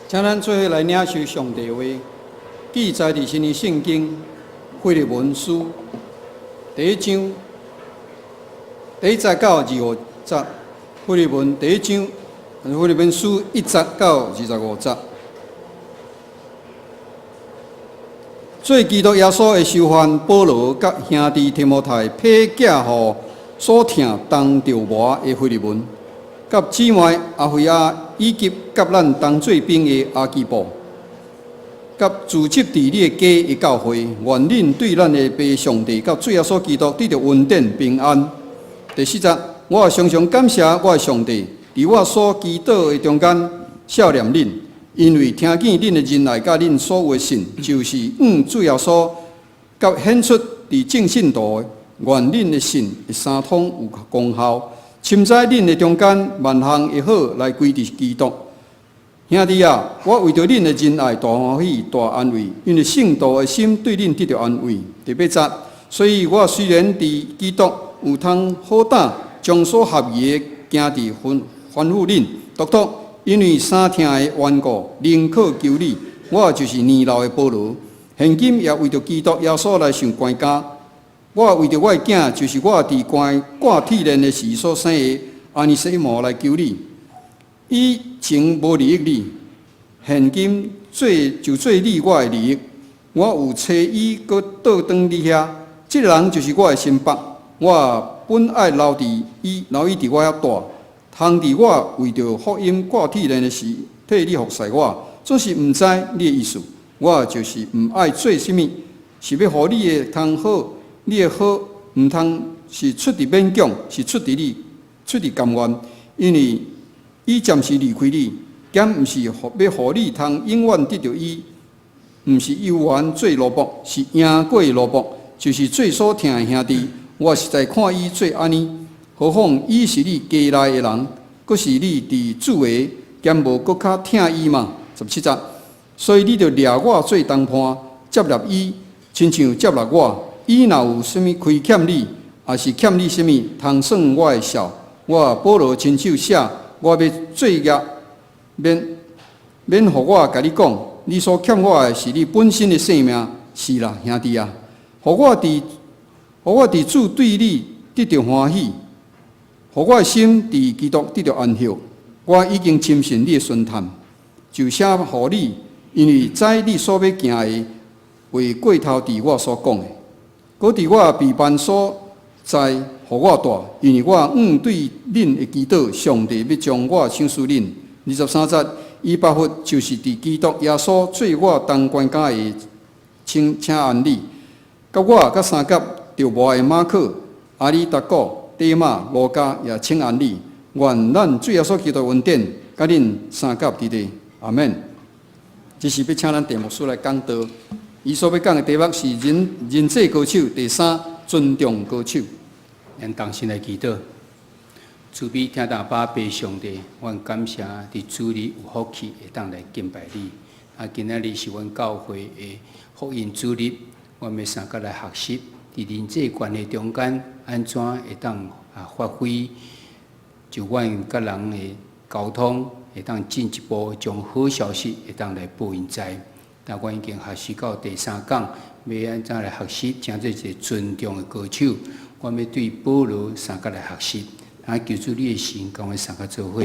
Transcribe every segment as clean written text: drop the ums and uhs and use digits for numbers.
請咱做伙來領受上帝話，記載佇新約聖經腓立文書第一章第一節到25節。腓立文第一章，腓立文書一節到25節。做基督耶穌的囚犯保羅佮兄弟提摩太批寄予所疼同著磨的腓利門，佮姊妹阿腓亞以及佮咱同做兵的阿基布，佮聚集佇你的家的教會，願恁對咱的父上帝佮主耶穌基督得著恩典平安。第四節，我常常感謝我的上帝，佇我所祈禱的中間，想念恁。因為聽見恁的仁愛佮恁所有的信，就是向主耶穌佮顯出佇眾聖徒的，願恁的信會相通有功效，深知恁的中間萬項的好來歸佇基督。兄弟啊，我為著恁的仁愛大歡喜、大安慰，因為聖徒的心對恁得著安慰。第八節，所以我雖然佇基督有通好膽將所合宜的行事吩吩咐恁，獨獨因為相疼的緣故，寧可求你，我就是年老的保羅，現今也為著基督耶穌來受關監。我為著我的囝，就是我佇監掛鐵鏈的時所生的阿尼西摩來求你。以前無利益你，現今做就做你我的利益。我有差伊閣倒轉你遐，這个人就是我的心腹。我本愛留佇伊，留伊佇我遐蹛，通佇我為著福音掛鐵鏈的時，替你服侍我。總是毋知你的意思，我就是毋愛做啥物，是欲予你的通好，你的好毋通是出佇勉強，是出佇你，出佇甘願，因為伊暫時離開你，兼毋是欲予你通永遠得著伊，毋是猶原做奴僕，是贏過奴僕，就是做所疼的兄弟。我實在看伊做按呢，何況伊是你家內的人，閣是你佇主的，敢無閣較疼伊嗎？17節，所以你著掠我做同伴，接納伊，親像接納我。伊若有啥物虧欠你，抑是欠你啥物，通算我的數。我保羅親手寫，我欲罪孽免免予我共你講，你所欠我的是你本身的性命。是啦，兄弟啊，予我佇主對你得著歡喜，予我的心佇基督得著安息。我已經深信你的順探，就寫予你，因為知你所欲行的，會過頭佇我所講的。閣佇我避難所在，予我蹛，因為我向對恁的祈禱，上帝欲將我賞賜恁。23節，以巴弗就是佇基督耶穌做我同關監的，請請安你。佮我佮相佮著磨的馬可、阿里達古、底馬、路加也請安你。願咱主耶穌基督恩典，佮恁相佮佇咧。阿門。這是欲請咱鄭牧師來講道，伊所欲講的題目是人人際高手第三，尊重高手。咱同心來祈禱，慈悲疼阿爸父上帝，阮感謝佇主日有福氣會當來敬拜你。啊，今仔日是阮教會的福音主日，阮欲相佮來學習，佇人際關係中間，按怎會當啊發揮，就阮佮人的溝通，會當進一步將好消息會當來報𪜶知。但阮已經學習到第三講，欲按怎來學習，成做一个尊重的高手。阮欲對保羅相佮來學習，啊，求主你的神共阮相佮做伙。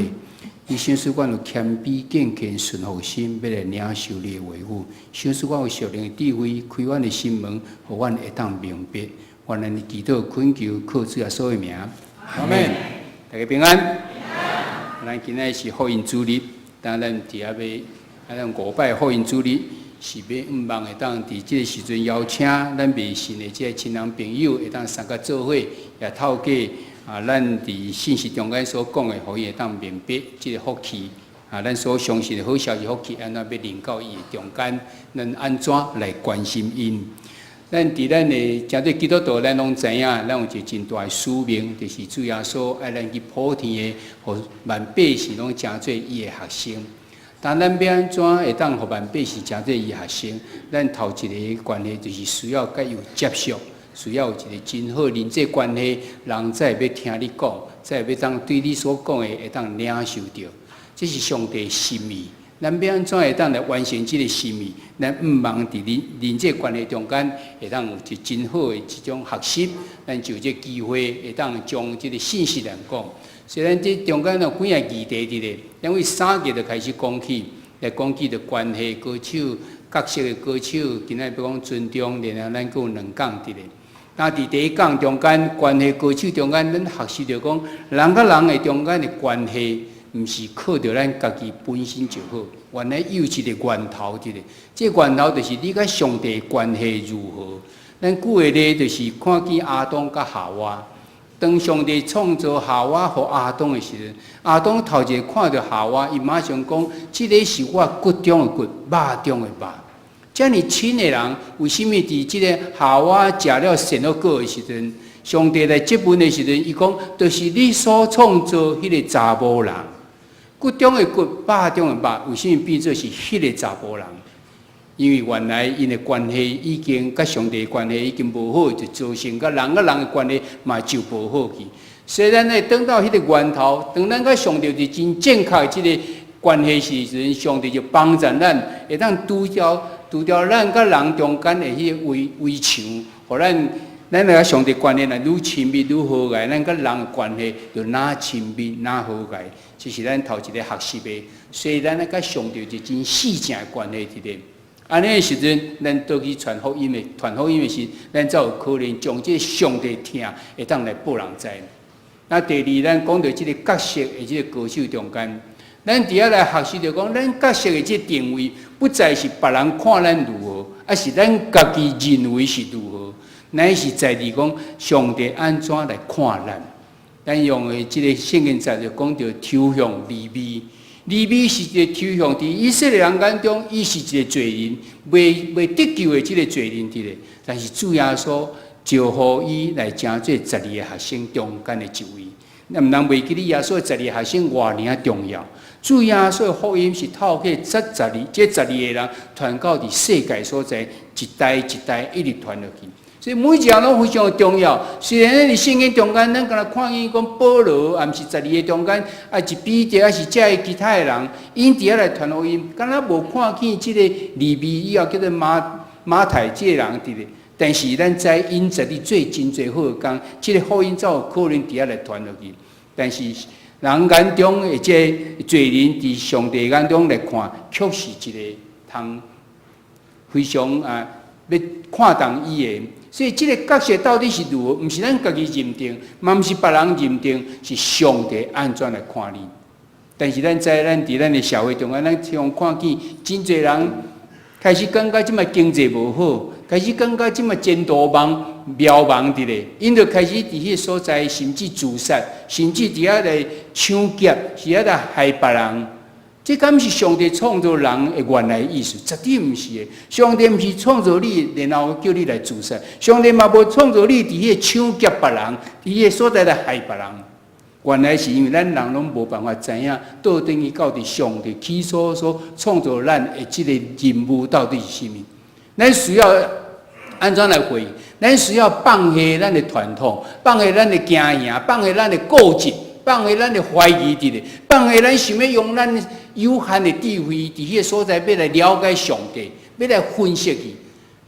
你賞賜阮有謙卑、敬虔、順服心，欲來領受你的話語。賞賜阮有屬靈的智慧，開阮的心門，予阮會當明白。願咱的祈禱懇求，靠主耶穌的名。阿門。大家平安。咱今仔日是福音主日，當咱佇遐欲，啊，咱五擺福音主日是欲向望會當佇這个時陣邀請咱未信的這个親人朋友會當相佮做伙，也透過啊，咱佇信息中間所講的，予伊會當明白這个福氣啊，咱所相信的好消息福氣，按怎欲臨到伊的中間，咱按怎來關心𪜶。咱佇咱的成做基督徒，咱攏知影，咱有一个真大的使命，就是主耶穌愛咱去普天的，予萬百姓攏成做伊的學生。但咱欲按怎會當予萬百姓成做伊的學生？咱頭一个關係就是需要佮伊有接觸，需要有一个真好人際關係，人才會欲聽你講，才會欲當對你所講的會當領受著。這是上帝心意。咱欲按怎會當來完成這个心意？咱毋望佇人人際關係中間會當有一真好的這種學習，咱就這機會會當將這个信息來講。雖然這中間有幾个議題佇咧，咱為三月就開始講起，來講起著關係歌手、角色的歌手，今仔欲講尊重，然後咱閣有兩講佇咧。那佇第一講中間，關係歌手中間，咱學習著講人佮人的中間的關係，毋是靠著咱家己本身就好，原來有一个源頭佇咧。這個源頭就是你佮上帝關係如何。咱舉个例就是看見亞當佮夏娃，當上帝創造夏娃予亞當的時陣，亞當頭一个看著夏娃，伊馬上講：這个是我骨中的骨，肉中的肉。遮爾親的人，為啥物佇這个夏娃食了善惡果的時陣，上帝來質問的時陣，伊講，就是你所創造彼个查某人，骨中的骨，肉中的肉，為啥物變做是彼个查某人？因為原來𪜶的關係已經佮上帝的關係已經無好，就造成佮人佮人的關係嘛就無好去。所以咱愛轉到彼个源頭，當咱佮上帝是真正確的這个關係時陣，上帝就幫助咱，會當除掉咱佮人中間的彼個圍牆，予咱佮上帝關係若愈親密愈和諧，咱佮人的關係就愈親密愈和諧。這是咱頭一个學習的，所以咱佮上帝是真實正的關係佇咧。按呢時陣，咱倒去傳福音的，傳福音的時，咱才有可能將這个上帝疼會當來予人知。那第二，咱講著這个角色的這个歌手中間，咱佇遐來學習著講，咱角色的這個定位，不再是別人看咱如何，而是咱家己認為是如何。乃是在於講上帝按怎來看咱。咱用的這个聖經節就講著抽象利未，利未是一個抽象，佇以色列人眼中，伊是一個罪人，未得救的這个罪人佇咧。但是主耶穌召呼伊來成做十二个學生中間的一位。咱毋通袂記得耶穌十二個學生偌爾仔重要。主耶穌的福音是透過這十二個人傳到佇世界所在，一代一代一直傳落去。所以每一項攏非常重要。雖然咱佇聖經中間，咱敢若看見講保羅，抑毋是十二个中間，抑是彼得，抑是遮个其他的人，𪜶佇遐來傳福音，敢若無看見這個利未以後叫做馬太這個人佇咧。但是咱知𪜶十二做真濟好的工，這个福音才有可能佇遐來傳落去。但是人眼中的這个罪人，佇上帝眼中來看，卻是一个通非常啊欲看重伊的。所以這个角色到底是如何？毋是咱家己認定，嘛毋是別人認定，是上帝按怎來看你。但是咱知，咱佇咱的社會中間，咱常看見真濟人開始感覺這擺經濟無好，開始感覺這擺前途茫渺茫佇咧，𪜶就開始佇彼个所在，甚至自殺，甚至佇遐來搶劫，佇遐來害別人。這敢是上帝創造人的原來意思？絕對毋是的。上帝毋是創造你，然後叫你來自殺。上帝嘛無創造你佇彼个搶劫別人，佇彼个所在來害別人。原來是因為咱人攏無辦法知影，到底上帝起初所創造咱的這个任務到底是啥物。咱需要按怎來回應？咱需要放下咱的傳統，放下咱的經驗，放下咱的固執，放下咱的懷疑佇咧，放下咱想欲用咱有限的智慧，佇彼个所在欲來了解上帝，欲來分析伊。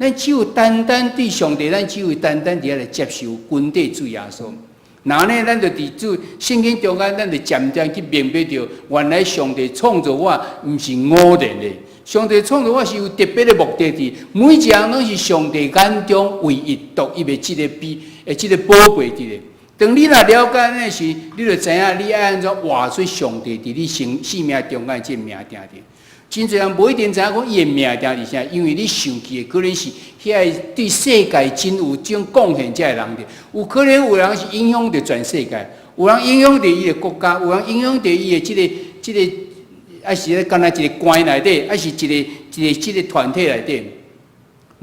咱只有單單對上帝，咱只有單單佇遐來接受跟綴主耶穌。那呢，咱就佇主聖經中間，咱就漸漸去明白著，原來上帝創造我毋是偶然的，上帝創造我是有特別的目的佇。每一項攏是上帝眼中唯一獨一的這个比，的這个寶貝佇咧。當你若了解那時，你就知影你愛按怎活出上帝佇你生命中間這个命定佇。真濟人無一定知影講伊的命定是啥，因為你想起的可能是遐个對世界真有種貢獻這个人的，有可能有人是影響著全世界，有人影響著伊的國家，有人影響著伊的這个，抑是敢若一个官內底，抑是一個這个團體內底。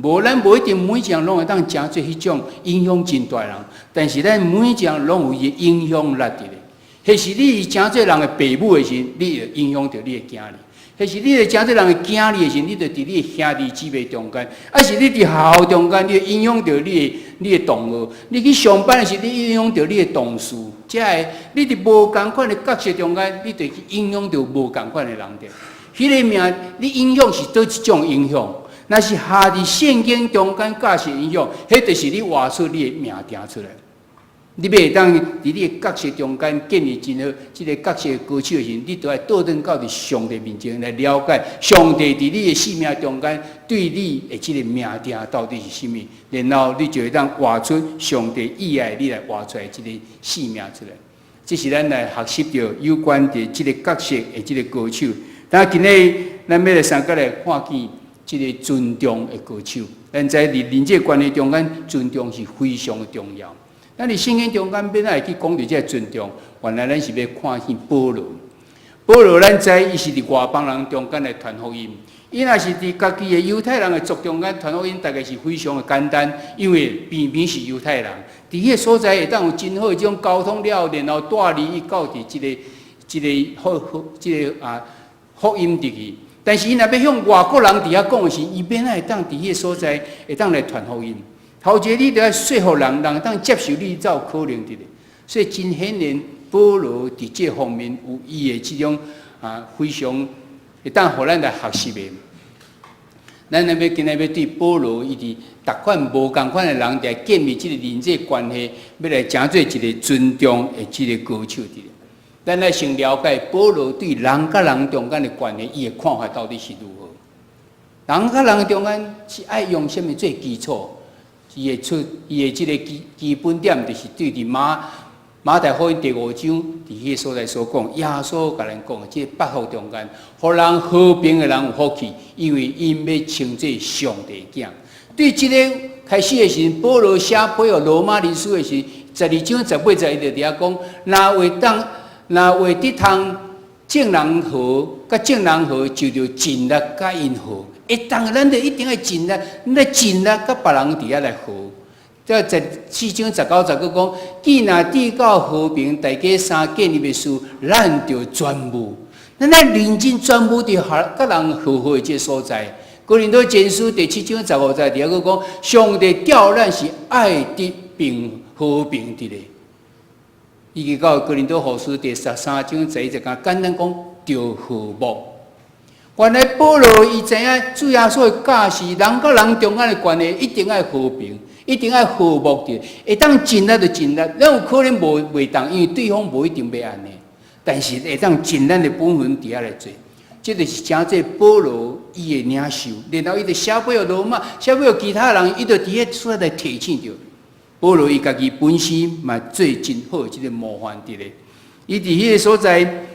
無，咱無一定每一項攏會當成做彼種影響真大人，但是咱每一項攏有伊的影響力佇咧。彼時你成做人的爸母的時，你會影響著你的囝兒；彼時你會成做人的囝兒的時，你就佇你的兄弟姊妹中間；抑是你佇學校中間，你會影響著你的同學；你去上班的時，你影響著你的同事。這个你佇無仝款的角色中間，你就去影響著無仝款的人著。彼个名你影響是佗一種影響？若是下佇聖經中間價值影響，彼就是你活出你的命定出來。你欲會當佇你的角色中間建立真好，這个角色的高手的時，你都愛倒轉到佇上帝面前來了解上帝佇你的生命中間對你的這个命定到底是啥物，然後你就會當活出上帝意愛你來活出來這个生命出來。這是咱來學習著有關佇這个角色的這个高手。但今日咱欲來相共來看見這个尊重的高手。咱知佇人際關係中間，尊重是非常的重要。咱佇聖經中間欲按怎會去講著這个尊重，原來咱是欲看見保羅。保羅咱知伊是佇外邦人中間來傳福音，伊若是佇家己的猶太人的族中間傳福音，大概是非常的簡單，因為偏偏是猶太人，佇彼个所在會當有真好的這種溝通了，然後帶領伊到佇這個好好這個福音佇去。但是伊若欲向外國人佇遐講的時，伊欲按怎會當佇彼个所在會當來傳福音？頭一个你著愛說服人，人會當接受你才有可能佇咧。所以真顯然，保羅佇這方面有伊的這種非常會當予咱來學習的。咱欲今仔欲對保羅伊佇逐款無仝款的人佇建立這个人際關係，欲來成做一个尊重的這个高手佇咧。咱來先了解保羅對人佮人中間的關係，伊的看法到底是如何？人佮人中間是愛用啥物做基礎？伊會出伊的這个基本點，就是對佇馬太福音第五章，佇彼个所在所講，耶穌共咱講，這个八福中間，予人和平的人有福氣，因為𪜶欲稱做上帝囝。對這个開始的時陣，保羅寫批予羅馬人書的時，12章18節，伊就佇遐講，若會當，若會得通眾人和，佮眾人和，就著盡力佮𪜶和。會當，咱就一定愛盡力，咱盡力佮別人佇遐來和。這14章19節閣講，既若至到和平，大家相建立的事，咱就專務。咱愛認真專務佇佮人和好的這个所在。哥林多前書第7章15節佇遐閣講，上帝召咱是愛得平和平佇咧。以及到哥林多後書第13章11節，簡單講，著和睦。原來保羅伊知影主耶穌的教示，人佮人中間的關係一定愛和平，一定愛和睦的。會當盡力就盡力，咱有可能無袂當，因為對方無一定欲按呢。但是會當盡咱的本分佇遐來做，這就是成做保羅伊的領袖。然後伊就寫批予羅馬，寫批予其他人，伊就佇彼所在提醒著保羅伊家己本身嘛做真好的這个模範佇咧。伊佇彼个所在。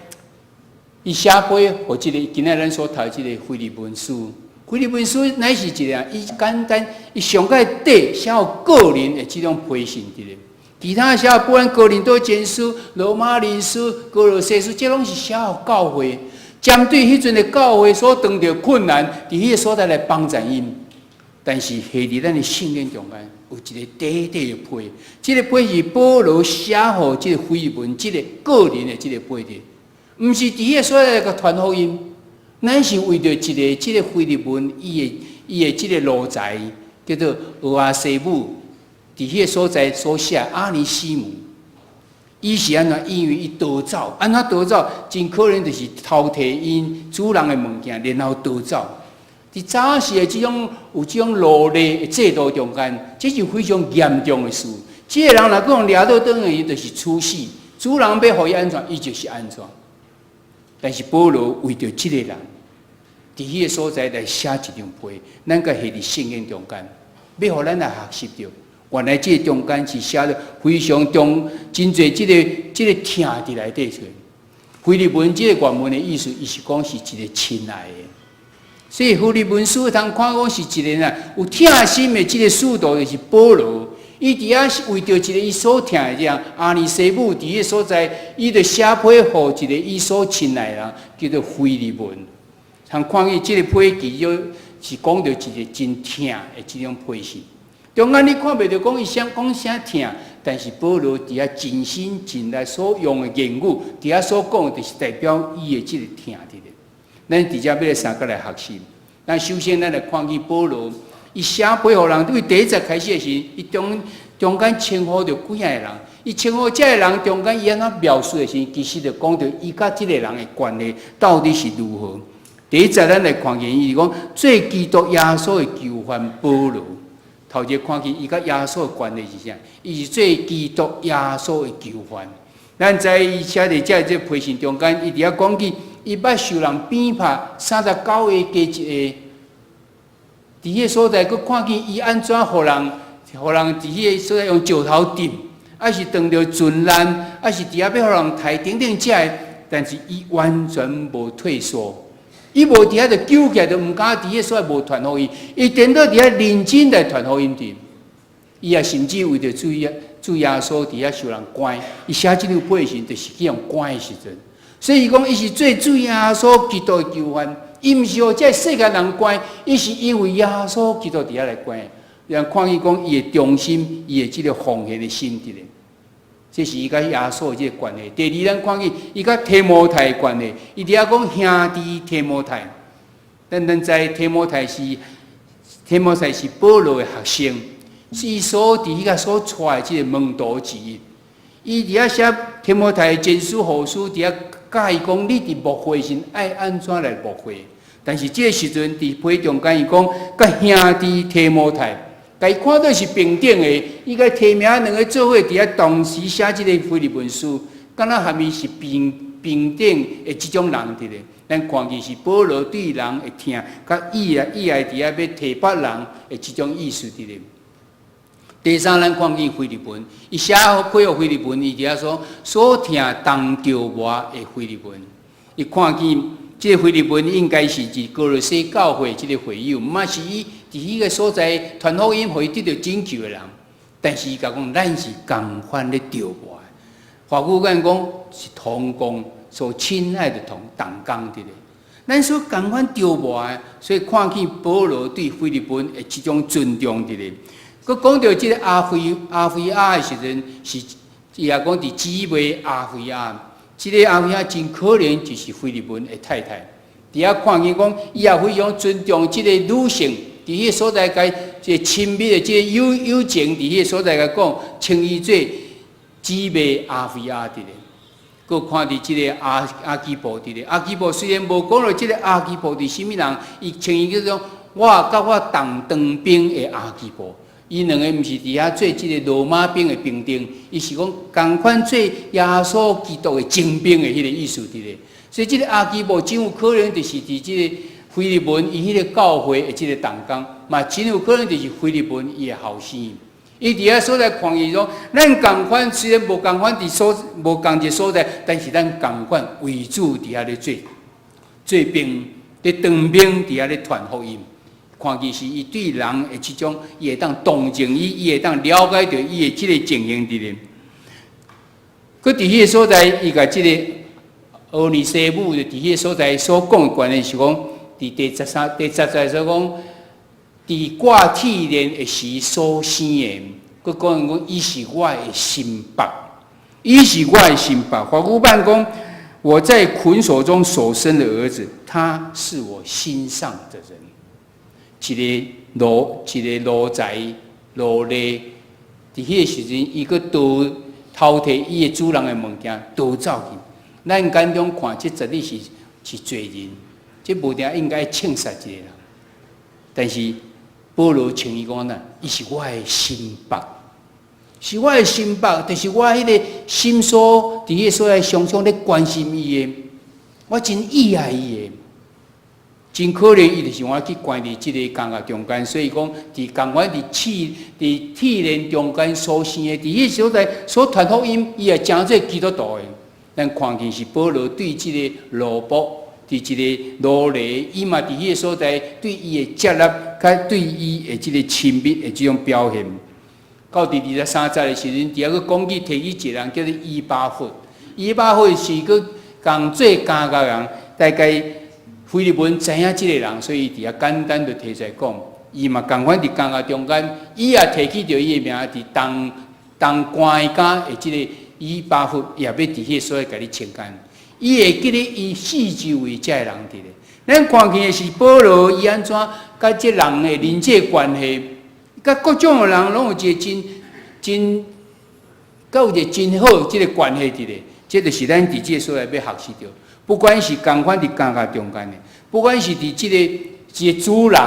伊寫批予這个今仔咱所讀的這个腓利門書，腓利門書乃是一个伊簡單，伊上蓋短寫予個人的這種批信佇咧。其他寫不管哥林多前書、羅馬人書、歌羅西書，這攏是寫予教會，針對彼陣的教會所遇著困難，佇彼个所在來幫助𪜶。但是下佇咱的聖經中間有一個短短的批，這个批是保羅寫予這个腓利門這个個人的這个批的。毋是佇彼个所在共傳福音，咱是為著一个這个腓利門伊的這个奴才叫做俄阿西姆，佇彼个所在所寫阿尼西姆，伊是按怎？因為伊逃走，按怎逃走？真可能就是偷提𪜶主人的物件，然後逃走。佇早時的這種有這種奴隸的制度中間，這是非常嚴重的事。這個人若閣予掠倒轉來，伊就是處死。主人欲予伊按怎，伊就是按怎。但是保羅為著這个人，佇彼个所在來寫一張批，咱共下佇聖經中間，欲予咱來學習著。原來這个中間是寫得非常重，真濟這個疼佇內底出。腓利門這个原文的意思，伊是講是一个親愛的。所以腓利門書通看講是一个啊有疼心的這个使徒，就是保羅。伊佇遐是為著一个伊所疼的人阿尼西母佇彼个所在，伊就寫批予一个伊所親愛的人，叫做腓利門。通看見這个批其實是講著一个真疼的這種批信。中間你看袂著講伊啥講啥疼，但是保羅佇遐盡心盡力所用的言語，佇遐所講的，就是代表伊的這个疼佇咧。咱佇遮欲來相共來學習。咱首先咱來看見保羅。伊寫批予人，對第一節開始的時，伊中間稱呼著幾仔个人，伊稱呼這个人中間伊按怎描述的時，其實就講著伊佮這个人的關係到底是如何。第一節咱來看見伊講做基督耶穌的囚犯保羅，頭一個看見伊佮耶穌的關係是啥？伊是做基督耶穌的囚犯。咱知伊寫佇這這批信中間，伊佇遐講起，伊捌受人鞭拍39下加一下。佇彼個所在，閣看見伊按怎予人，予人佇彼個所在用石頭擲，抑是當著船難，抑是佇遐欲予人刣等等遮个，但是伊完全無退縮，伊無佇遐就糾結，就毋敢佇彼個所在無傳福音，伊顛倒佇遐認真來傳福音佇。伊也甚至為著主耶穌佇遐受人關，伊寫這張批信就是去予關的時陣，所以伊講伊是做主耶穌基督的囚犯。伊毋是予這世間人關，伊是因為耶穌基督佇遐來關。讓看見講伊的忠心，伊的這個奉獻的心佇咧，這是伊佮耶穌的這個關係。第二，咱看見伊佮提摩太的關係，伊佇遐講兄弟提摩太。咱知提摩太是保羅的學生，是伊所佇彼個所帶的這個門徒之一。伊佇遐寫提摩太前書後書，佇遐教伊講，你佇牧會時愛按怎來牧會。但是這個時陣佇批中間，伊講佮兄弟提摩太，共伊看做是平等的。伊佮提名兩个做伙佇遐同時寫這个腓立文書，敢若含伊是平等的這種人佇咧。咱看見是保羅對人的疼，佮意愛佇遐欲提拔人的這種意思佇咧。第三，咱看見腓利門，伊寫批予腓利門，伊佇遐說所疼同著磨的腓利門，伊看見這個腓利門應該是佇歌羅西教會這個會友，嘛是伊佇彼個所在傳福音，予伊得著拯救的人。但是伊共講，咱是仝款咧著磨。法語講講是同工，所親愛的同工佇咧。咱所仝款著磨的，所以看見保羅對腓利門的這種尊重佇咧。閣講著這個阿腓亞的時陣，是伊也講佇姊妹阿腓亞，這個阿腓亞真可能就是腓利門的太太。佇遐看見講，伊也非常尊重這個女性，佇彼個所在共這個親密的這個友情，佇彼個所在共講，稱伊做姊妹阿腓亞佇咧。閣看佇這個亞基布佇咧，亞基布雖然無講著這個亞基布是啥物人，伊稱伊叫做我佮我同當兵的亞基布。伊兩個毋是佇遐做這个羅馬兵的兵丁，伊是講仝款做耶穌基督的精兵的彼个意思佇咧。所以這个亞基布真有可能就是佇這个腓利門伊彼个教會的這个同工，嘛真有可能就是腓利門伊的後生。伊佇遐所在看見講，咱仝款雖然無仝款佇所無仝一个所在，但是咱仝款為主佇遐咧做兵，佇當兵佇遐咧傳福音。看見是伊對人的這種，伊會當同情伊，伊會當了解著伊的這个情形佇咧。閣佇彼个所在，伊共這个俄尼西母就佇彼个所在所講的觀念是講，佇第13、第10節所講，佇掛鐵鏈的時所生的，閣講講伊是我的心腹，伊是我的心腹。法語版講，我在捆鎖中所生的兒子，他是我心上的人。一个奴才奴隸，佇彼個時陣，伊閣盜偷提伊的主人的物件，逃走去。咱眼中看，這絕對是罪人，這無定應該槍殺一個人。但是保羅稱伊講呢，伊是我的心腹，是我的心腹，就是我彼个心所佇彼个所在常常咧關心伊的，我真意愛伊的。真可能伊就是我去關佇這個監獄中間，所以講佇仝款佇鐵鏈中間所生的，佇彼個所在所傳福音，伊也成做基督徒的。咱看見是保羅對這个奴僕，佇這个奴隸，伊嘛佇彼個所在對伊的接納，佮對伊的這个親密的這種表現。到佇23節的時陣，佇遐閣講起提起一個人叫做以巴弗，以巴弗是閣仝做監獄人，大概腓利門知影這个人，所以伊佇遐簡單就提出來講，伊嘛仝款佇監獄中間，伊也提起著伊的名，佇當關監的這个以巴弗也欲佇彼个所在共你請安。伊會記得伊四周圍遮的人佇咧。咱看見的是保羅，伊按怎佮這人的人際關係，佮各種的人攏有一個真真，佮有一個真好這个關係佇咧。這就是咱佇這个所在欲學習著。不管是仝款佇監獄中間的，不管是佇這個一個主人，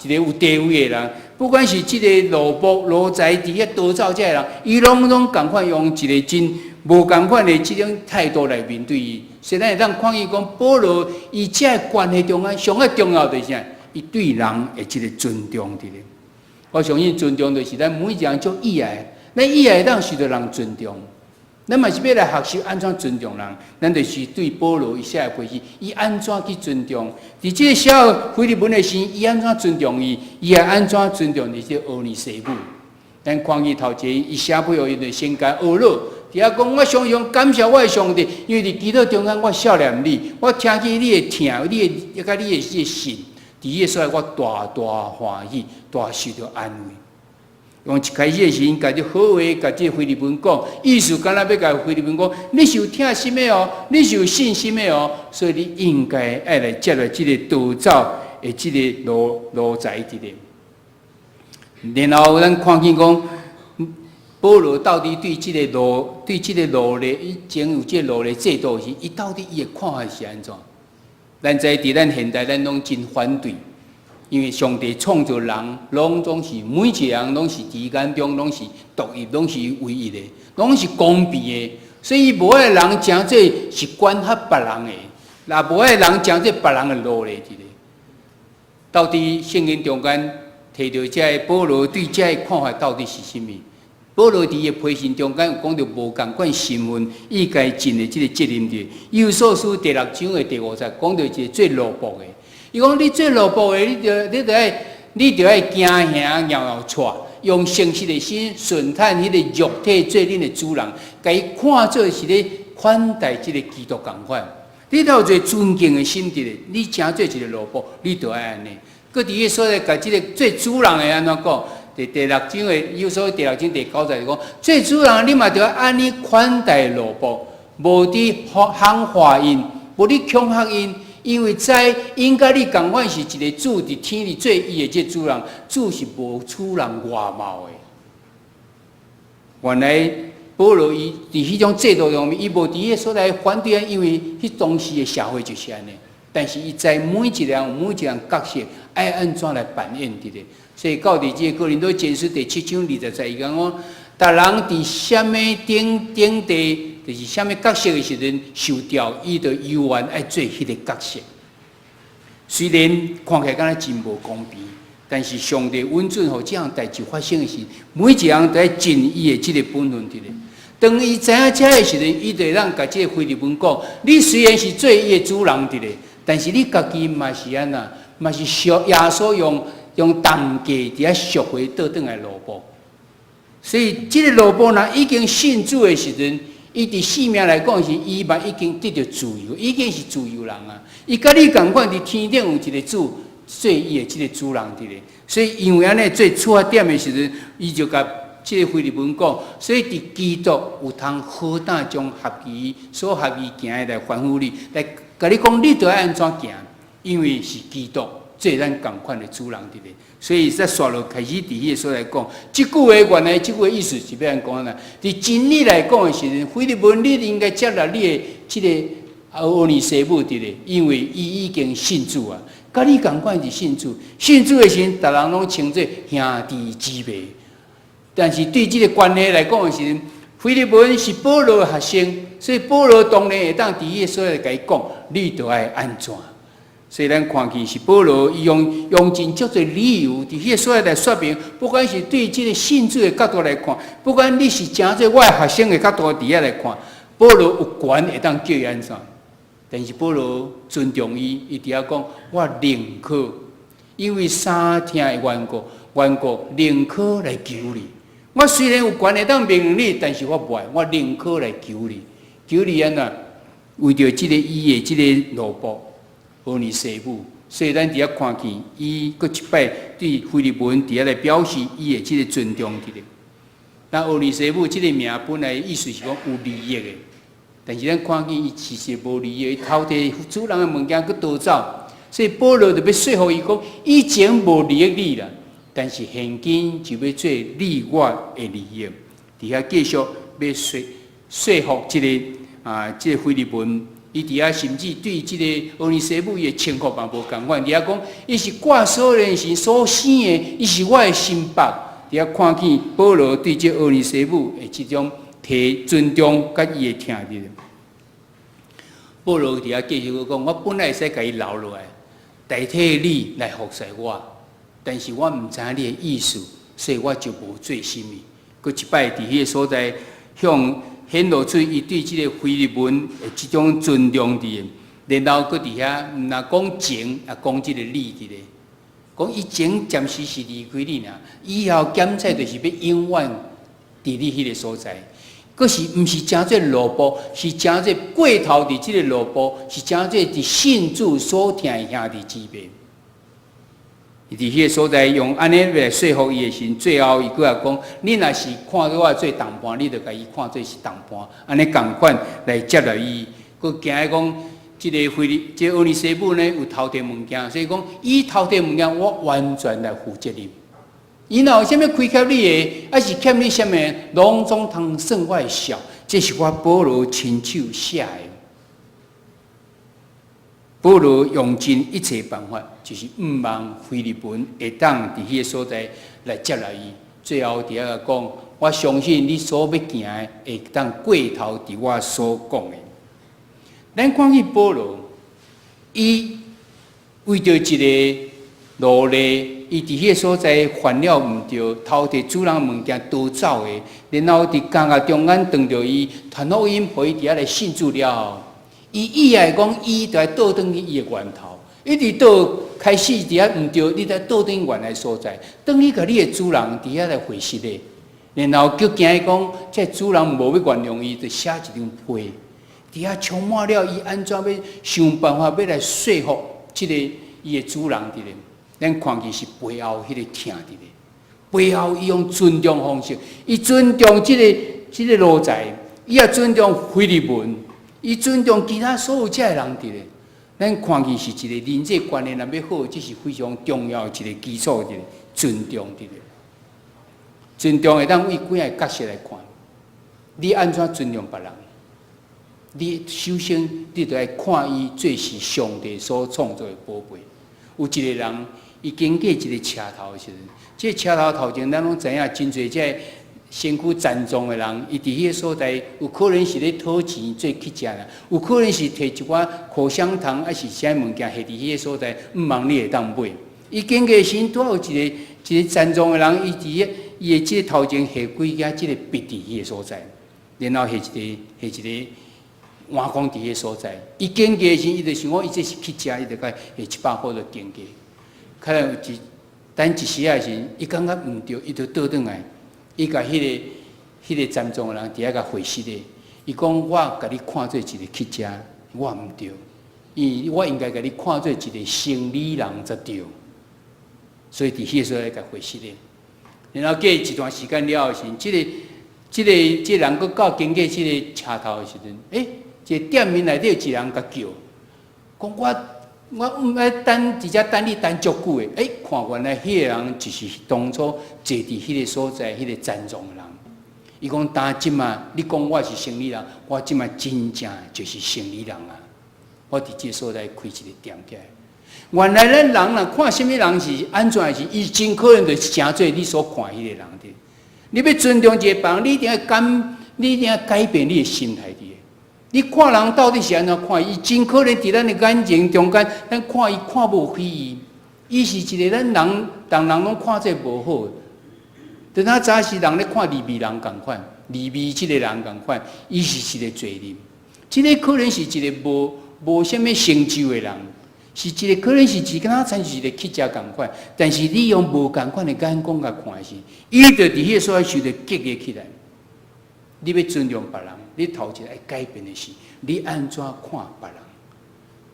一個有地位的人，不管是這個奴僕奴才佇遐逃走這个人，伊攏總仝款用一個真無仝款的這種態度來面對伊。所以咱會當看見講，保羅伊這个關係中間上較重要就是啥？伊對人的這個尊重佇咧。我相信尊重就是咱每一個人足意愛，咱意愛會當受著人尊重。咱嘛是欲來學習按怎尊重人，咱就是對保羅伊寫的批信，伊按怎去尊重？佇這個寫腓利門的時，伊按怎尊重伊？伊也按怎尊重這個俄尼西母？咱看見頭前，伊寫批予伊就先共呵咾，佇遐講，我常常感謝我的上帝，因為佇基督中間我數念你，我聽見你的疼，你的佮你的這個信，佇彼個所在我大大歡喜，大受著安慰。用一開始的時陣，共這好話，共這腓利門講，意思敢若欲共腓利門講，你是有疼心的哦，你是有信心的哦，所以你應該愛來接納這個逃走的這個奴才佇咧。然後咱看見講，保羅到底對這個奴隸，以前有這個奴隸制度時，伊到底伊的看法是按怎？咱知佇咱現代，咱攏真反對。因為上帝創造人，攏總是每一個人攏是佇眼中攏是獨一，攏是唯一的，攏是公平的。所以無愛人成做是管轄別人的，若無愛人成做別人的奴隸佇咧。到底聖經中間提著這个保羅對這个看法到底是啥物？保羅佇伊的批信中間有講著無仝款身份，伊該盡的這個責任佇。以弗所書第六章的第五節講著一個做奴僕的。伊講你做奴僕的，你著愛驚嚇搖搖掣，用誠實的心順趁彼個肉體做恁的主人，共伊看做是咧款待這個基督仝款。你著有一個尊敬的心佇咧，你成做一個奴僕，你著愛按呢。閣佇彼個所在，共這個做主人的按怎講？第六章的以弗所第六章第九節講，做主人你嘛著愛按呢款待奴僕，無佇喊話𪜶，無佇恐嚇𪜶。因為知𪜶佮你仝款是一個主佇天裡做伊的這主人，主是無取人外貌的。原來保羅伊佇彼種制度上面，伊無佇彼個所在反對，因為彼當時的社會就是按呢。但是伊知每一個人有每一個人角色愛按怎來扮演佇咧。所以到佇這個哥林多前書第七章二十節，伊講講，逐人佇啥物頂頂地，就是啥物角色的時陣受調，伊就猶原愛做彼個角色。雖然看起來敢若真無公平，但是上帝允准予這項代誌發生的時，每一個人都愛盡伊的這個本分佇咧。當伊知影這的時陣，伊就會當共這個腓利門講：你雖然是做伊的主人佇咧，但是你家己嘛是按怎，嘛是屬耶穌用重價佇遐贖回倒轉來奴僕。所以這個奴僕若已經信主的時陣，伊佇性命來講是，伊嘛已經得著自由，已經是自由人啊！伊佮你仝款佇天頂有一個主做伊的這個主人佇咧，所以因為按呢做出發點的時陣，伊就共這個腓利門講，所以佇基督有通何等將合宜所合宜行的來吩咐你，來共你講，你著愛按怎行，因為是基督做咱仝款的主人佇咧。所以才煞落開始佇彼個所在講，這句話原來這句話意思是欲按怎講呢？佇真理來講的時陣，腓利門你應該接納你的這個俄尼西母佇咧，因為伊已經信主啊，佮你仝款是信主，信主的時陣，逐人攏稱做兄弟姊妹。但是對這個關係來講的時陣，腓利門是保羅的學生，所以保羅當然會當佇彼個所在共伊講，你著愛按怎。所以咱看見是保羅，伊用真足濟理由，佇彼個所在來說明，不管是對這個信主的角度來看，不管你是成做我的學生的角度佇遐來看，保羅有權會當叫伊按怎。但是保羅尊重伊，伊佇遐講，我寧可因為相疼的緣故，寧可來求你。我雖然有權會當命令你，但是我無愛，我寧可來求你，求你按怎？為著這個伊的這個奴僕俄尼西母，所以咱佇遐看見伊閣一擺對腓利門佇遐來表示伊的這個尊重佇咧。那俄尼西母這個名本來意思是講有利益的，但是咱看見伊其實無利益，伊偷提主人的物件閣逃走，所以保羅就欲說服伊講，以前無利益你啦，但是現今就欲做你我的利益。佇遐繼續欲說服這個腓利門。伊佇遐甚至對這个俄尼西母伊的稱呼嘛無仝款，佇遐講伊是掛鎖鏈時所生的，伊是我的心腹。佇遐看見保羅對這俄尼西母的這種提尊重佮伊的疼伫。保羅佇遐繼續講，我本來會使共伊留落來，代替你來服侍我，但是我毋知影你的意思，所以我就無做啥物。閣一擺佇彼个所在向顯露出伊對這个腓利門的這種尊重佇，然後閣佇遐毋若講情，也講這个理佇咧。講以前暫時是離開你爾，以後檢採就是欲永遠佇你彼个所在。閣是毋是成做奴僕，是成做過頭佇這个奴僕，是成做佇信主所疼的兄弟姊妹。伊佇彼个所在用按呢來說服伊的時陣，最後伊閣來講：你若是看做我做同伴，你就共伊看做是同伴，按呢仝款來接納伊。閣驚伊講，這个腓利，這个俄尼西母呢有偷摕物件，所以講伊偷摕物件，我完全來負責任。伊若有啥物虧欠你的，抑是欠你啥物，攏總通算我的數。這是我保羅親手寫的。保羅用盡一切辦法，就是毋望腓利門會當佇彼个所在來接納伊。最後佇遐講，我相信你所欲行的，會當過頭佇我所講的。咱看見保羅，伊為著一个奴隸，伊佇彼个所在犯了毋對，偷摕主人物件逃走的，然後佇監獄中間碰著伊，傳福音，予伊佇遐來信主了後，伊意愛講，伊就愛倒轉去伊的源頭，一直倒開始佇遐毋對，你著倒轉原來所在，轉去共你的主人佇遐來會識的，然後閣驚伊講，這個主人無欲原諒伊，就寫一張批，佇遐充滿了伊按怎欲想辦法欲來說服這个伊的主人佇咧。咱看見是背後彼个疼佇咧，背後伊用尊重方式，伊尊重這个奴才，伊也尊重腓利門，伊尊重其他所有這个人佇咧。咱看見是一个人際關係若欲好，這是非常重要的一个基礎，一个尊重佇咧。尊重會當為幾个角色來看，你按怎尊重別人？你首先你著愛看伊做是上帝所創造的寶貝。有一个人，伊經過一个車頭的時陣，這個車頭頭前，咱攏知影，真濟這个身軀殘障的人，伊佇彼个所在，有可能是咧討錢做乞食啦，有可能是提一寡口香糖，抑是啥物件下佇彼个所在，毋望你會當買。伊經過時，拄好有一个殘障的人，伊佇伊的這个頭前下幾支這个筆佇彼个所在，然後下一个碗公佇彼个所在。伊經過時，伊就想講，伊這是乞食，伊就共下100箍就經過。可能有一等一時仔時，伊感覺毋對，伊就倒轉來，伊共彼个殘障的人佇遐共回實的。伊講我共你看做一个乞食，我毋對，因為我應該共你看做一個生理人才對。所以佇彼個所在共回實的。然後過一段時間了後時，這個人閣到經過這个車頭的時陣，一个店面內底有一個人共叫，講我毋愛等佇遮等你等足久的，看原來彼个人就是當初坐佇彼个所在彼个殘障的人。伊講，當這馬你講我是生理人，我這馬真正就是生理人啊！我佇這个所在開一个店起來。原來咱人若看啥物人是按怎是，伊真可能就是成做你所看彼个人的。你欲尊重一个人，你一定欲改變你的心態佇。你看人到底是按怎看？伊真可能佇咱的眼睛中間，咱看伊看無起伊。伊是一個咱人，逐人攏看這無好。等下早時人咧看利未人仝款，利未這个人仝款，伊是一個罪人。這个可能是一個無啥物成就的人，是一個可能是一敢若親像一個乞食仝款。但是你用無仝款的眼光共看時，伊就佇彼个所在受著激勵起來。你欲尊重別人，你頭一個愛改變的是，你按怎看別人？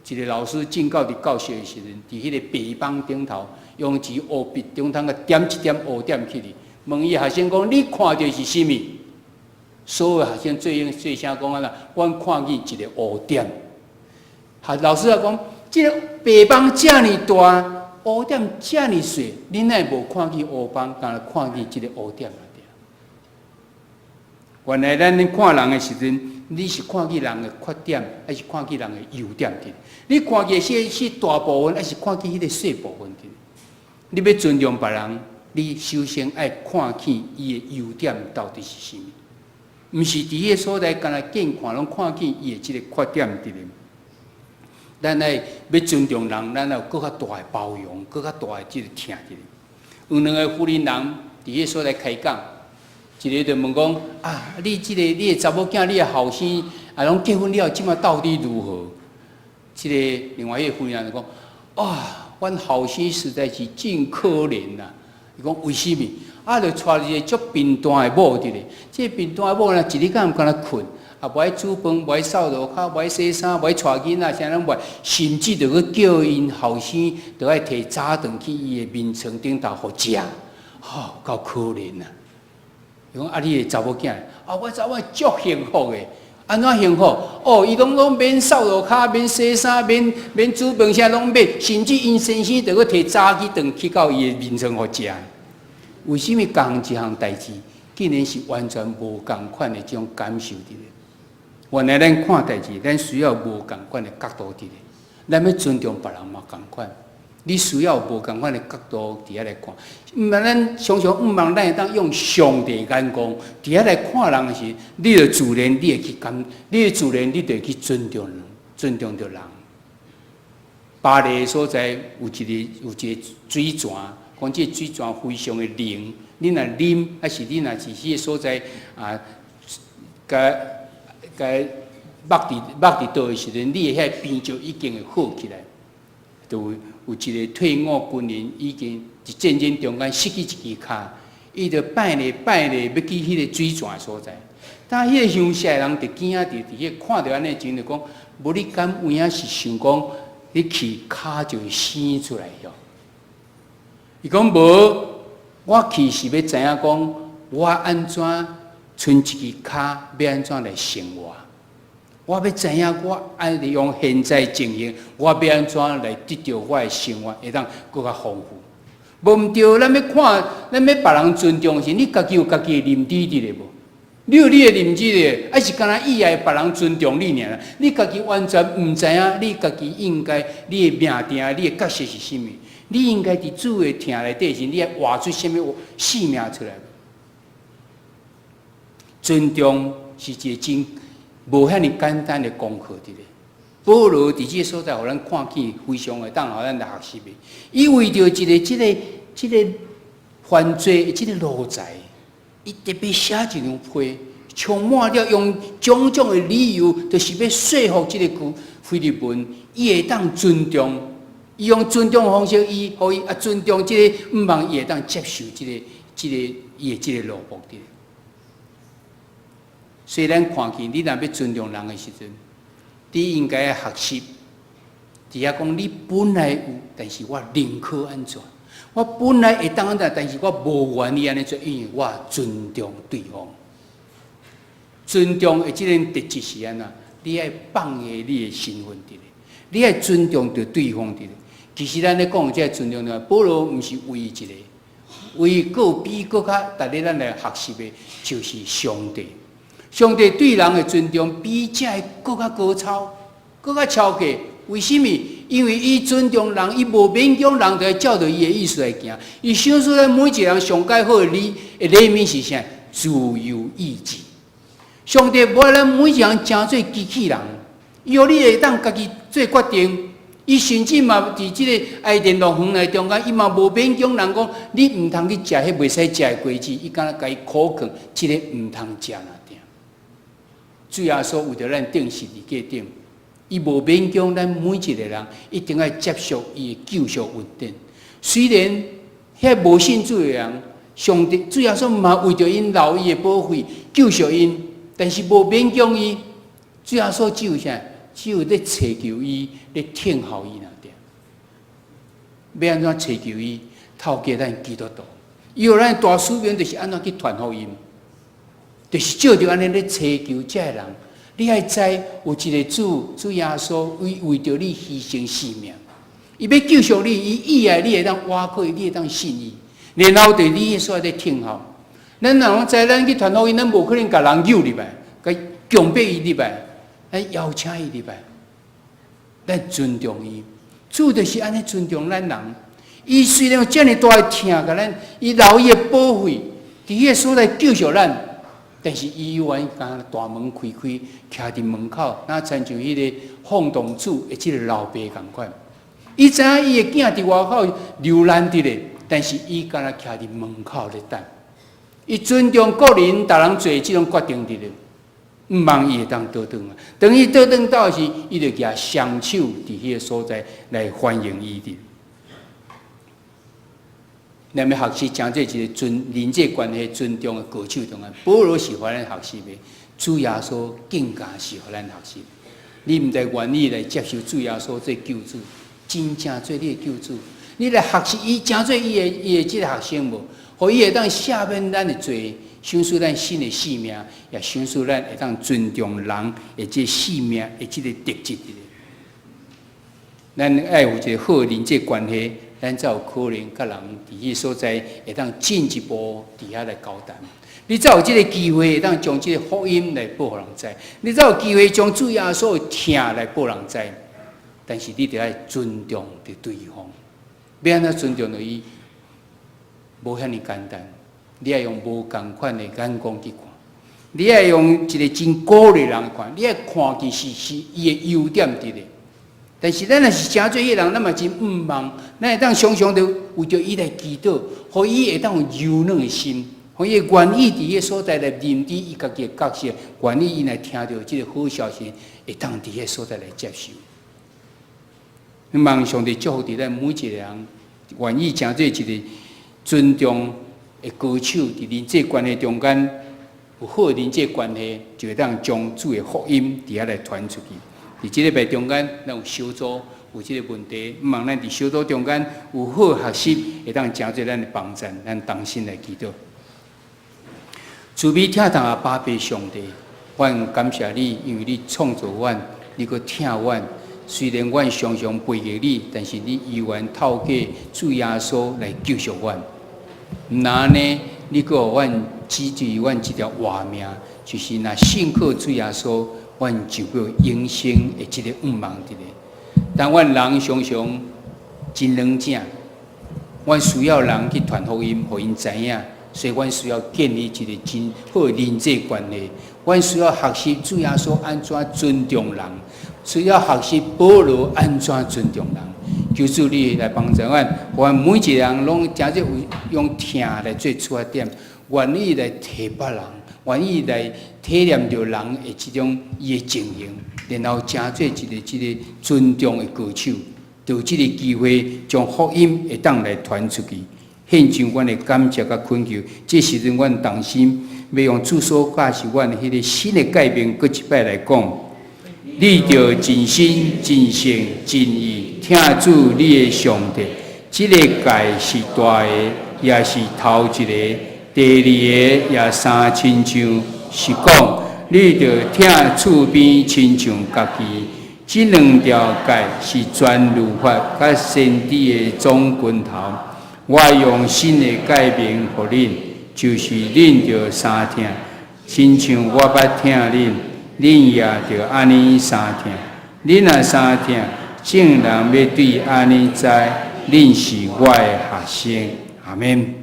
一個老師進到佇教室的時陣，佇彼個白板頂頭用一支烏筆中通共點一點烏點起去，問伊學生講：你看著是啥物？所有學生做應做聲講啊啦，阮看見一個烏點。老師啊講，這个白板遮爾大，烏點遮爾細，你哪會無看見烏板，干焦看見這个烏點啊？原來咱看人的時陣，你是看見人的缺點，還是看見人的優點？你看見是大部分，還是看見彼个細部分？你欲尊重別人，你首先愛看見伊的優點到底是啥物，毋是佇彼个所在，干焦見看攏看見伊的這个缺點佇咧。咱愛欲尊重人，咱愛有閣較大的包容，閣較大的這个疼佇咧。有兩个婦人佇彼个所在開講，一个就問講：啊，你這个你的查某囝，你的後生啊，攏結婚了，這馬到底如何？這个另外一个婦人就講：啊，阮後生實在是真可憐呐！伊講為啥物？啊，就娶一個足貧惰的某佇咧，這個貧惰的某呢，一日到晚干焦睏，啊，無愛煮飯，無愛掃路跤，無愛洗衫，無愛帶囡仔，啥攏無愛，甚至就閣叫𪜶後生，就愛提早頓去伊的眠床頂頭予食，吼，夠可憐啊！伊講啊，你的查某囝，啊，我查某足幸福的，按怎幸福？哦，伊攏攏免掃路跤，免洗衫，免煮飯，啥攏免，甚至𪜶先生就閣提早起頓去到伊的眠床予食。為啥物仝一項代誌，竟然是完全無仝款的這種感受佇咧？原來咱看代誌，咱需要無仝款的角度佇咧。咱欲尊重別人嘛仝款，你需要無仝款的角度佇遐來看。毋但咱常常毋茫，咱會當用上帝眼光佇遐來看人的時，你就自然你會去感，你自然你就會去尊重人，尊重著人。巴黎的所在有一個水泉，講這個水泉非常的靈，你若啉，還是你若是彼个所在啊，共目佇倒的時陣，你的彼个病就已經會好起來。就有一個退伍軍人已經佇戰爭中間失去一支跤，伊就拜咧拜咧，欲去彼個水泉的所在。但彼個鄉下的人就驚佇彼個看著按呢情就講，無你敢有影是想講，你去跤就會生出來喲？伊講無，我去是欲知影講，我按怎賰一支跤，欲按怎來生活？我欲知影我愛利用現在情形，我欲按怎來得著我的生活，會當閣較豐富。無毋對，咱欲看，咱欲別人尊重時，你家己有家己的認知佇咧無？你有你的認知咧，還是干焦意愛別人尊重你爾？你家己完全毋知影，你家己應該你的命定，你的角色是啥物？你應該佇主的疼內底時，你愛活出啥物生命出來？尊重是一個真無遐爾簡單的功課佇咧。保羅佇這个所在，予咱看見非常會當予咱來學習的。伊為著一个這个犯罪的這个奴才，伊特別寫一張批，充滿了用種種的理由，就是欲說服這个腓利門，伊會當尊重，伊用尊重的方式，伊予伊啊尊重這个，毋望伊會當接受這个伊的這个奴僕的。所以咱看見，你若欲尊重人的時陣，你應該愛學習，佇遐講你本來有，但是我寧可按怎？我本來會當按怎，但是我無願意按呢做，因為我尊重對方。尊重的這個特質是按怎？你愛放下你的身份佇咧，你愛尊重著對方佇咧。其實咱咧講這个尊重呢，保羅毋是唯一一個，唯閣比閣較值得咱來學習的，就是上帝。上帝對人的尊重比這個閣較高超，閣較超過。為啥物？因為伊尊重人，伊無勉強人，就愛照著伊的意思來行。伊想說咱每一個人上蓋好的禮物是啥？自由意志。上帝無愛咱每一個人成做機器人，伊予你會當家己做決定。伊甚至嘛佇這个伊甸樂園內中間，伊嘛無勉強人講，你毋通去食彼袂使食的果子，伊敢若共伊苦勸，這个毋通食爾。主耶穌為著咱釘十字架頂，伊無勉強咱每一個人一定愛接受伊的救贖恩典。雖然彼無信主的人，上帝主耶穌嘛為著𪜶流伊的寶血救贖𪜶，但是無勉強伊。主耶穌只有啥？只有咧揣求伊，咧聽候伊爾。欲按怎揣求伊？透過咱基督徒，伊予咱大使命就是按怎去傳福音，就是照著按呢咧揣求這个人。你愛知有一个主，主耶穌為著你犧牲性命，伊欲救贖你，伊意愛你會當倚靠伊，你會當信伊，然後佇你的所在咧聽候。咱若攏知，咱去傳福音，咱無可能共人誘入來，共強迫伊入來，咱邀請伊入來，咱尊重伊。主就是按呢尊重咱人。伊雖然有遮爾大的疼共咱，伊流伊的寶血，佇彼个所在救贖咱，但是伊猶原共大門開開，徛佇門口，若親像彼个放蕩子的這个老爸仝款。伊知影伊的囝佇外口流難佇咧，但是伊敢若徛佇門口咧等。伊尊重個人，逐人做這種決定佇咧，毋望伊會當倒轉來。當伊倒轉到時，伊就舉雙手佇彼个所在來歡迎伊佇。咱欲學習成做一个尊人際關係尊重的高手中間，保羅是予咱學習的，主耶穌更加是予咱學習。你毋但願意來接受主耶穌做救主，真正做你的救主，你來學習伊，成做伊的這个學生無？予伊會當赦免咱的罪，賞賜咱新的生命，也賞賜咱會當尊重人的這個生命的這个特質。咱愛有一个好人際關係，咱才有可能佮人佇彼所在會當進一步佇遐來交談。你才有這个機會會當將這个福音來報予人知，你才有機會將主耶穌的疼來報人知。但是你著愛尊重著對方，欲按怎尊重著伊？無遐爾簡單，你愛用無仝款的眼光去看，你愛用一个真鼓勵人看，你愛看見是伊的優點佇咧。但是咱若是成做彼个人，咱嘛真毋望，咱會當常常著為著伊來祈禱，予伊會當有柔軟的心，予伊願意佇彼个所在來認知伊家己的角色，願意伊來聽著這个好消息，會當佇彼個所在來接受。望上帝祝福佇咱每一個人，願意成做一个尊重的高手，佇人際關係中間有好的人際關係，就會當將主的福音佇遐來傳出去。佇這禮拜中間，咱有小組有這个問題，望咱佇小組中間有好學習，會當成做咱的幫贊，咱同心來祈禱。慈悲疼痛阿爸父上帝，阮感謝你，因為你創造阮，你閣疼阮。雖然阮常常背逆你，但是你猶原透過主耶穌來救贖阮。毋但按呢，你閣予阮指示阮一條活命，就是若信靠主耶穌，阮就有永生的這个盼望佇咧。但阮人常常真軟正，阮需要人去傳福音，予𪜶知影，所以阮需要建立一个真好的人際關係。阮需要學習主耶穌按怎尊重人，需要學習保羅按怎尊重人。求主你來幫助阮，予阮每一个人攏誠濟用疼來做出發點，願意來提拔人，願意來體諒著人的這種伊的情形，然後成做一个這个尊重的高手，著這个機會將福音會當來傳出去。獻上阮的感謝佮懇求，這時陣阮同心欲用主所教示阮的彼个新的誡命，閣一擺來講。你著盡心、盡性、盡意疼主你的上帝。這个誡是大的，也是頭一个。第二个也相親像，是講你著疼厝邊親像家己。這兩條誡是全律法佮先知的總根頭。我用新的誡命予恁，就是恁著相疼，親像我捌疼恁，恁也著按呢相疼。恁若相疼，眾人欲對按呢知，恁是我的學生。阿們。